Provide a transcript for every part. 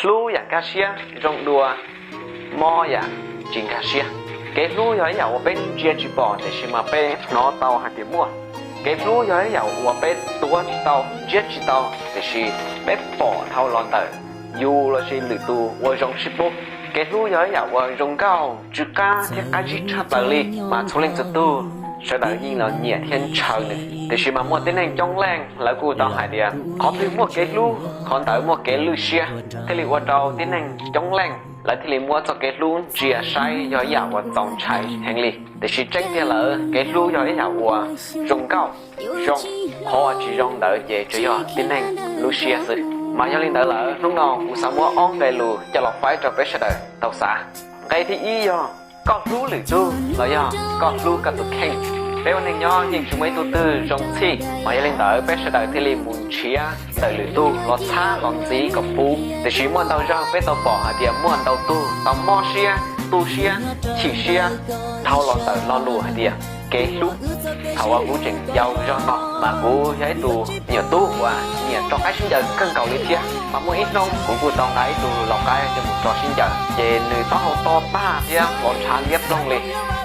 Hlub yam nkag siab zoo dua mob yam tsis nkag siab. Kev hlub yog ib yam uas peb ntsia tsis pom tiam sis mas peb hnov tau hais tias muaj. Kev hlub yog ib yam uas peb tuav tsis tau, ntsiab tsis tau, tiam sis peb pom dhau los ntawm yus lossis lwm tus ua zoo sib pub. Kev hlub yog ib yam uas zoo nkauj, tsw qab thiab qab zib tshaj plaws li, mas txhua leej txhua tug sawv daws yeej los nyiam thiab ntshaw nws. Tiam sis mas muaj tib neeg coob leej lawv kuj tau hais tias qhov twg muaj kev hlub, qhov ntawd muaj kev lwj siab, thiaj li ua rau tib neeg coob leej lawv thiaj li muab txoj kev hlub ntsia saib yog ib yam uas txaus ntshai heev li. Tiam sis tseeb tiag lawm, kev hlub yog ib yam uas zoo nkauj, zoo, qhov uas tsis zoo ntawd ces tsuas yog tib neeg lub siab xwb. Mas yog li ntawd lawm, hnub no kuv xav muab ob nqe lus coj los faib rau peb sawv daws tau xav. Nqe thib ib yog koj hlub lwm tug los yog koj hlub koj tus kheej. Peb ua neeg nyob yeej tsis muaj ib tug twg zoo txhij, mas yog li ntawd peb sawv daws thiaj li mus nrhiav ntawm lwm tug los txhab los ntxiv kom puv. Tiam sis muaj ntau zaug peb tau pom hais tias muaj ntau tug tau mob siab, tu siab, chim siab dhau los ntawm lo lus hais tias kev hlub. Thaum uas kuv tseem yau zog no mas kuv yog ib tug me nyuam tub uas nyiam tso qaib sib ncaws kawg nkaus li thiab. Mas muaj ib hnub kuv kuj tau nqa ib tug lau qaib coj mus tso sib ncaws, ces nws taub hau to tag thiab los ntshav liab ploog li.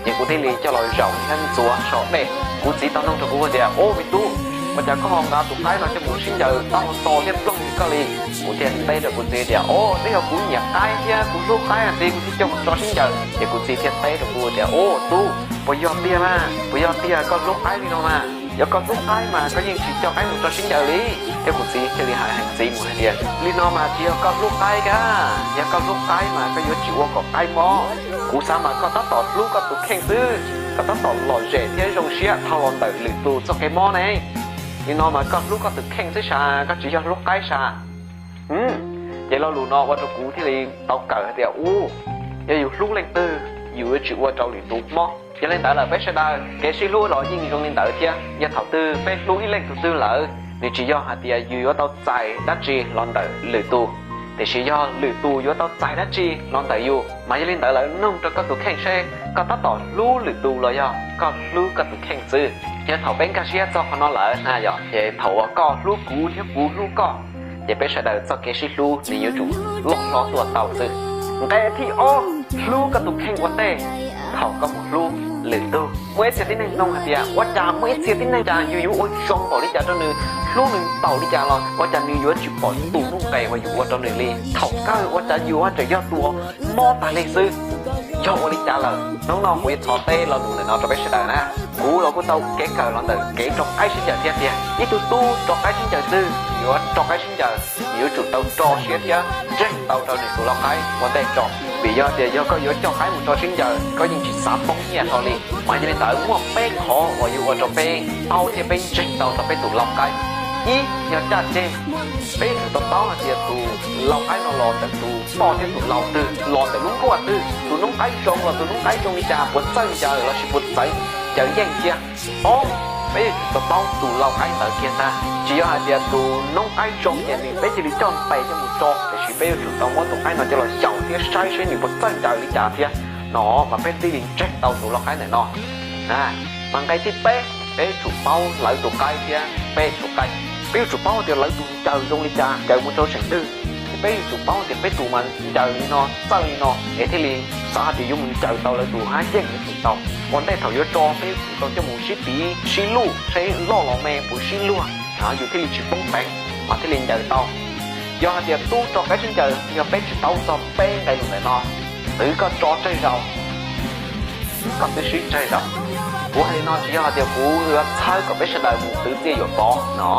Ces kuv thiaj li coj los zaum thiab ntxuav saum dej. Kuv txiv tau noog rau kuv tias, Au me tub, ua cas koj ho nqa tus qaib no coj mus sib ncaws taub hau to liab ploog li koj li? Kuv thiaj teb rau kuv txiv tias, Au, twb yog kuv nyiam qaib thiab kuv hlub qaib ntxiv kuv thiaj coj mus tso sib ncaws. Ces kuv txiv thiaj teb rau kuv tias, Au tub, puas yog tiag mas? Puas yog tiag koj hlub qaib li no mas? Yog koj hlub qaib mas koj yeej tsis coj qaib mus tso sib ncaws li. Thiab kuv txiv thiaj li hais heev ntxiv mus hais tias, Li no mas tsis yog koj hlub qaib kag, yog koj hlub qaib mas koj yuav tsis ua kom qaib mob. Kuv xav mas koj tab tom hlub koj tus kheej xwb, koj tab tom lom zem thiab zoo siab dhau los ntawm lwm tus txoj kev mob ne. Li no mas koj hlub koj tus kheej xwb sas, koj tsis yog hlub qaib sas. Ces lo lus no ua rau kuv thiaj li tau kawm hais tias, Ub, yog yus hlub leej twg, yus yuav tsis ua rau lwm tus mob. Yog li ntawd lawm peb sawv daws kev sib hlub los yeej zoo li ntawd thiab. Yog thaum twg peb hlub ib leej tus twg lawm, nws tsis yog hais tias yus yuav tau txais dab tsi los ntawm lwm tus, tiam sis yog lwm tus yuav tau txais dab tsi los ntawm yus. Mas yog li ntawd lawm noog rau koj tus kheej seb koj tab tom hlub lwm tus los yog koj hlub koj tus kheej xwb. Yog thaum peb nkag siab txog qhov no lawm na yom, ces thaum uas koj hlub kuv thiab kuv hlub koj, ces peb sawv daws txoj kev sib hlub nws yuav tsum loj hlob tuaj tau xwb. Nqe thib ob, hlub koj tus kheej ua ntej thaum koj mus hlub lwm tug. Muaj ib txhia tib neeg nug hais tias, Ua cas muaj ib txhia tib neeg cas yus yuav ua zoo npaum li cas rau nws, hlub nws npaum li cas los ua cas nws yuav tsis pom tus nuj nqes uas yus ua rau nws li? Thaum kawg ua cas yus tseem yog tus mob tas li xwb? Yog ua li cas lawm? Hnub no kuv yuav thov teb lo lus ntawm no rau peb sawv daws na. Kuv los kuj tau kev kawm los ntawm kev rau qaib sib ncaws thiab tiag. Ib tug tub rau qaib sib ncaws twg yuav rau qaib sib ncaws, yuav tsum tau tso siab thiab ntseeg tau rau nws tus lau qaib ua ntej tso. Vim yog tias yog koj yuav coj qaib mus tso sib ncaws, koj yeej tsis xav poob nyiaj hlo li. Mas yog li ntawd muaj peb qhov uas yuav ua rau peb paub thiab peb ntseeg tau rau peb tus lau qaib. Ib, yog caj ceg. Peb yuav tsum tau paub hais tias tus lau qaib no los ntawm tus poj thiab tus lau twg, los ntawm lub nkuaj twg, tus noob qaib zoo los tus noob qaib zoo li cas, puas txawj ncaws lossis puas txawj ncaws yeej thiab. Ob, peb yuav tsum tau paub tus lau qaib ntawd kiag ntag. Tsis yog hais tias tus noob qaib zoo ces nws peb cia li coj ntes coj mus tso, tiam sis peb yuav tsum tau muab tus qaib no coj los xyaum thiab saib seb nws puas txawj ncaws li cas thiab no mas peb thiaj li ntseeg tau tus lau qaib ntawm no. Mas nqe thib peb, peb yuav tsum paub lawv tus qaib thiab peb tus qaib. Peb yuav tsum paub tias lawv tus ncaws zoo li cas, ncaws mus rau seem twg. Peb yuav tsum paub tias peb tus mas ncaws li no, txawj li no, es thiaj li xav hais tias yuav mus ncaws tau lawv tus hab yeej yuav tsum tau. Ua ntej thaum yuav tso peb yuav tsum tau coj mus sib piv sib luj seb loj los me puas sib luag, yus thiaj li tsis poob peev, mas thiaj li ncaws tau. Yog hais tias tub rau qaib sib ncaws, yog peb tsis paub txog peb nqe lus ntawm no, twv koj tso tsawg zaus koj twb sib tsawg zaus. Kuv hais li no tsis yog hais tias kuv yuav txhawb kom peb sawv daws mus twv txiaj yuam pov no.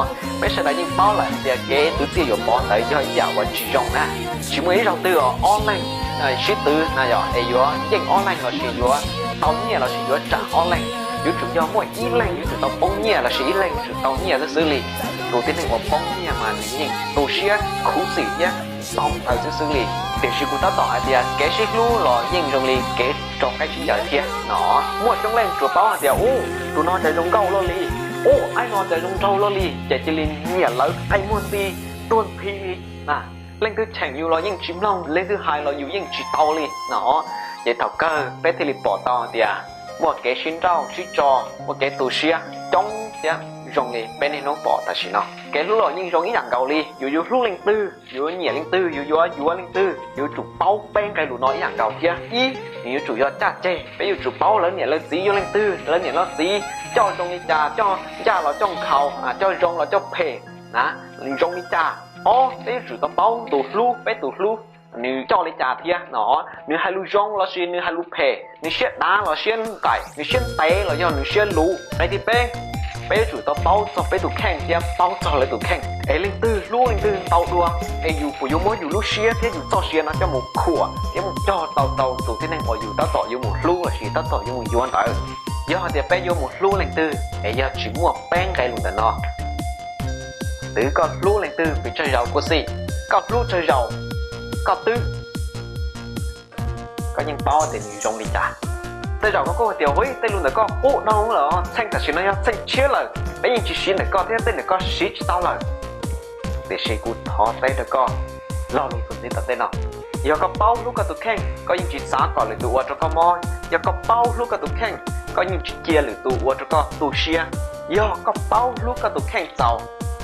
Peb sawv daws yeej paub lawm hais tias kev twv txiaj yuam pov ntawd yog ib yam uas tsis zoo na. Tsis muaj ib zaug twg ob leeg sib twv na yog es yuav yeej ob leeg lossis yuav tau nyiaj lossis yuav tsam ob leeg. Yuav tsum yog muaj ib leeg yuav tsum tau poob nyiaj lossis ib leeg yuav tsum tau nyiaj xwb xwb li. Tus tib neeg uas poob nyiaj mas nws yeej tu siab khuv xim thiab tau ntawd xwb xwb li. Tiam sis kuv tab tom hais tias kev sib hlub los yeej zoo li kev rau qaib sib ncaws thiab no. Muaj coob leej tsuas paub hais tias, Ub, tus no cas zoo nkauj luaj li, ub, aib no cas zoo nraug luaj li, ces cia li nyiam lawv qe muag nti tuag nthi li. Leej twg cheem yus los yeej tsis mloog, leej twg hais los yus yeej tsis tau li no. Ces thaum kawg peb thiaj li pom tau hais tias muaj kev sib nrauj sib tso, muaj kev tu siab coob thiab zoo li peb niaj hnub pom tam sim no. Kev hlub los yeej zoo ib yam nkaus li, yus yuav hlub leej twg, yus yuav nyiam leej twg, yus yuav yuav leej twg, yuav tsum paub peb nqe lus no ib yam nkaus thiab. Ib, nws yuav tsum yog caj ceg, peb yuav tsum paub lawv niam lawv txiv yog leej twg, lawv niam lawv txiv coj zoo li cas, coj ncaj los coj nkhaus, coj zoo los coj phem na, zoo li cas. Ob, peb yuav tsum tau paub tus hlub, peb tus hlub nws coj li cas thiab no, nws hais lus zoo lossis nws hais lus phem, nws siab dav los siab nqaim, nws siab ntev los yog nws siab luv. Nqe thib peb, peb yuav tsum tau paub txog peb tus kheej thiab paub txog lawv tus kheej, es leej twg hlub leej twg ntau dua, es yus puas yuav muab yus lub siab thiab yus txoj sia no coj mus khuam thiab mus cog tau rau tus tib neeg uas yus tab tom yuav mus hlub lossis tab tom yuav mus yuav ntawd. Yog hais tias peb yuav mus hlub leej twg es yog tsis muaj peb nqe lus ntawm no, twb koj hlub leej twg pes tsawg zaus kuj xij, koj hlub tsawg zaus, koj twb, koj yeej paub tias nws zoo li cas. Tej zaum koj kuj hais tias, hu, tej lus ntawm koj qub dhau lawm, txheej tam sim no yog txheej tshiab lawm, peb yeej tsis siv ntawm koj thiab, tej ntawm koj siv tsis tau lawm. Tiam sis kuv thov teb rau koj lo lus txuas ntxiv tom ntej no, yog koj paub hlub koj tus kheej, koj yeej tsis xav kom lwm tus ua rau koj mob. Yog koj paub hlub koj tus kheej, koj yeej tsis cia lwm tus ua rau koj tu siab. Yog koj paub hlub koj tus kheej txaus,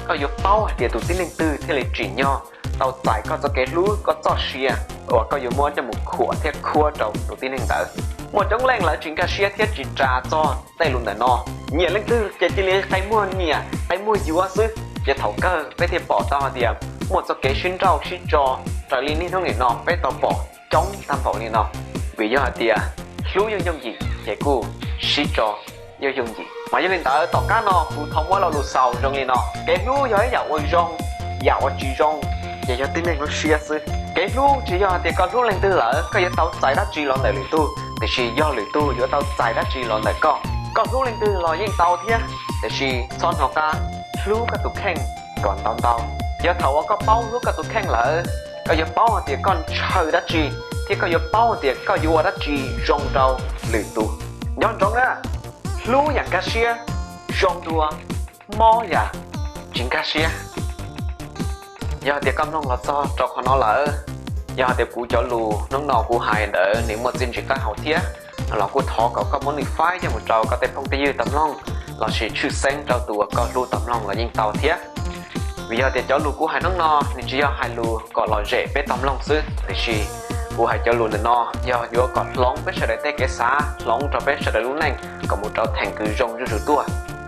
koj yuav paub hais tias tus tib neeg twg thiaj li tsim nyog tau txais koj txoj kev hlub, koj txoj sia uas koj yuav muab coj mus khuam thiab khuab rau tus tib neeg ntawd. Muaj coob leej lawv tsis nkag siab thiab tsis ras txog tej lus ntawm no, nyiam leej twg ces cia li qe muag nyiam qe muag yuav xwb. Ces thaum kawg peb thiaj pom tau hais tias muaj txoj kev sib nrauj sib tso raws li niaj hnub nim no peb tau pom coob tag npaum li no. Vim yog hais tias hlub yeej yooj yim ces kuj sib tso yeej yooj yim. Mas yog li ntawd tom qab no kuv thov muab lo lus xaus zoo li no, kev hlub yog ib yam uas zoo, yam uas tsis zoo ces yog tib neeg lub siab xwb. Kev hlub tsis yog hais tias koj hlub leej twg lawm koj yuav tau txais dab tsi los ntawm lwm tug, tiam sis yog lwm tug yuav tau txais dab tsi los ntawm koj. Koj hlub leej twg los yeej tau thiab, tiam sis txhob hnov qab hlub koj tus kheej kom ntau ntau. Yog thaum uas koj paub hlub koj tus kheej lawm, koj yuav paub hais tias koj ntshaw dab tsi, thiab koj yuav paub hais tias koj yuav ua dab tsi zoo rau lwm tus. Nco ntsoov na, hlub yam nkag siab zoo dua, mob yam tsis nkag siab. Yog hais tias koj mloog los txog rau qhov no lawm, yog hais tias kuv cov lus hnub no kuv hais ntawd nws muaj txiaj ntsig qab hau thiab, los kuj thov kom koj muab nws faib coj mus rau koj tej phooj tej ywg tau mloog, lossis tshwj xeeb rau tus uas koj hlub tau mloog los yeej tau thiab. Vim yog tias cov lus kuv hais hnub no nws tsis yog hais lus kom lom zem peb tau mloog xwb, tiam sis kuv hais cov lus ntawm no yog yuav kom hloov peb sawv daws tej kev xav, hloov rau peb sawv daws lub neej kom mus rau theem kws zoo zuj zus tuaj.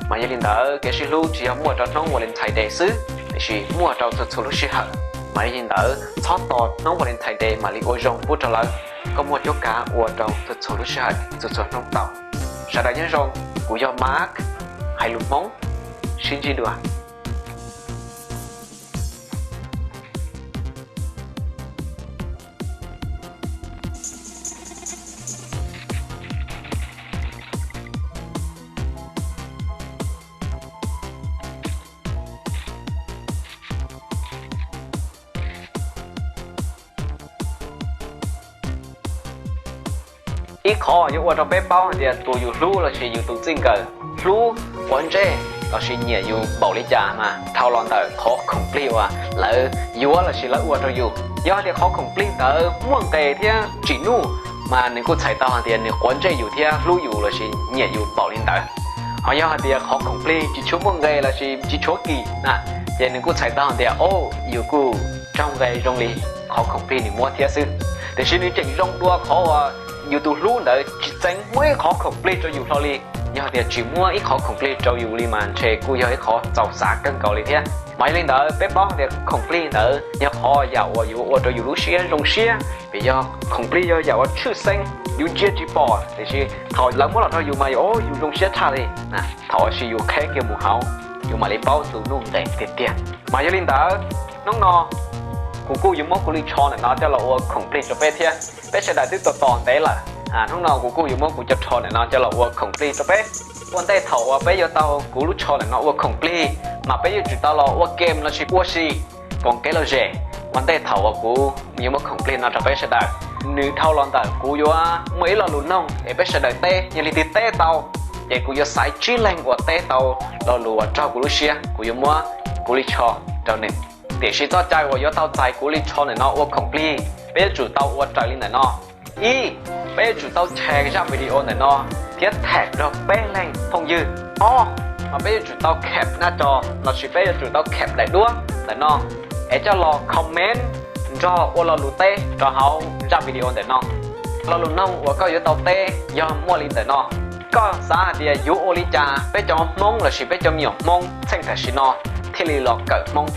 Mas yog li ntawd kev sib hlub tsis yog muaj rau hnub Valentine Day xwb, tiam sis muaj rau txhua txhua lub sij hawm. Mas yog li ntawd txhob tos hnub Valentine Day mam li ua zoo pub rau lawv, koj muaj cuab kav ua rau txhua txhua lub sij hawm txhua txhua hnub tau. Sawv daws nyob zoo, kuv yog Mark, hais lus Hmoob, sib ntsib dua. Ib qhov yuav ua rau peb paub hais tias tus yus hlub lossis yus tus txij nkawm hlub, quav ntsej lossis nyiam yus npaum li cas mas dhau los ntawm qhov khoom plig uas lawv yuav lossis lawv ua rau yus. Yog hais tias qhov khoom plig ntawd muaj nqis thiab tsim nuj, mas nws kuj txhais tau hais tias nws quav ntsej yus thiab hlub yus lossis nyiam yus npaum li ntawd. Ho yog hais tias qhov khoom plig tsis tshua muaj nqis lossis tsis tshua kim na, ces nws kuj txhais tau hais tias, o, yus kuj raug nqis zoo li qhov khoom plig nws muab thiab xwb. Tiam sis nws tseem zoo dua qhov uas yus tus hlub ntawd tsis txeev muab ib qhov khoom plig rau yus hlo li. Yog hais tias tsis muab ib qhov khoom plig rau yus li mas ntshe kuj yog ib qhov txaus xav kawg nkaus li thiab. Mas yog li ntawd peb paub hais tias khoom plig ntawd yog qhov yam uas yuav ua rau yus lub siab zoo siab, vim yog khoom plig yog yam uas tshwj xeeb, yus ntsia tsis pom, tiam sis thaum lawv muab los rau yus mas yus, o, yus zoo siab tshaj li. Thaum ua si yus qheb kiag mus hauv, yus mam li paub tus nuj nqes tiag tiag. Mas yog li ntawd, hnub no kuv kuj yuav muab kuv li tsho ntawm no coj los ua khoom plig rau peb thiab. Peb sawv daws twb tos tos ntev lawm, hnub no kuv kuj yuav muab kuv cov tsho ntawm no coj los ua khoom plig rau peb. Ua ntej thaum uas peb yuav tau kuv lub tsho ntawm no ua khoom plig, mas peb yuav tsum tau los ua game lossis ua si koom kev lom zem. Ua ntej thaum uas kuv yuav muab khoom plig no rau peb sawv daws, nws dhau los ntawm kuv yuav muaj ib lo lus noog es peb sawv daws teb, yog leej twg teb tau, ces kuv yuav xaiv tsib leeg uas teb tau lo lus uas raug kuv lub siab, kuv yuav muab kuv li tsho rau nws. Tiam sis txoj cai uas yuav tau txais kuv li tsho ntawm no ua khoom plig, peb yuav tsum tau ua raws li ntawm no. Ib, peb yuav tsum tau share zaj video ntawm no thiab tag nrog peb leeg phooj ywg. Ob, mas peb yuav tsum tau kham naj tos lossis peb yuav tsum tau kham daim duab ntawm no es coj los comment nrog ua lo lus teb rau hauv zaj video ntawm no. Lo lus noog uas koj yuav tau teb yog muaj li ntawm no: Koj xav hais tias yuav ua li cas peb cov Hmoob lossis peb cov me nyuam Hmoob txheej tam sim no thiaj li los kawm Hmoob?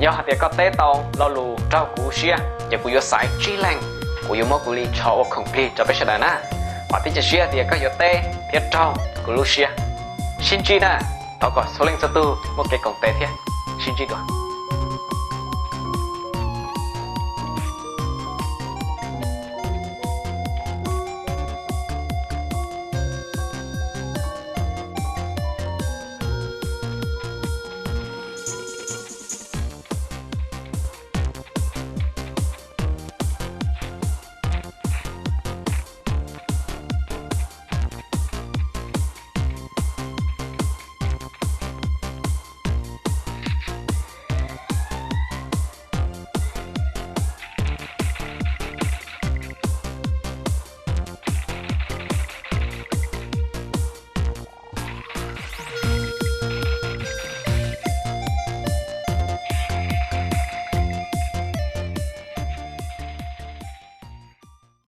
Yog hais tias koj teb tau lo lus raug kuv lub siab ces kuv yuav xaiv tsib leeg, kuv yuav muab kuv li tsho ua khoom plig rau peb sawv daws na. Vam thiab cia siab tias koj yuav teb thiab raug kuv lub siab. Sib ntsib na, thov kom txhua leej txhua tug muaj kev koom tes thiab sib ntsib dua.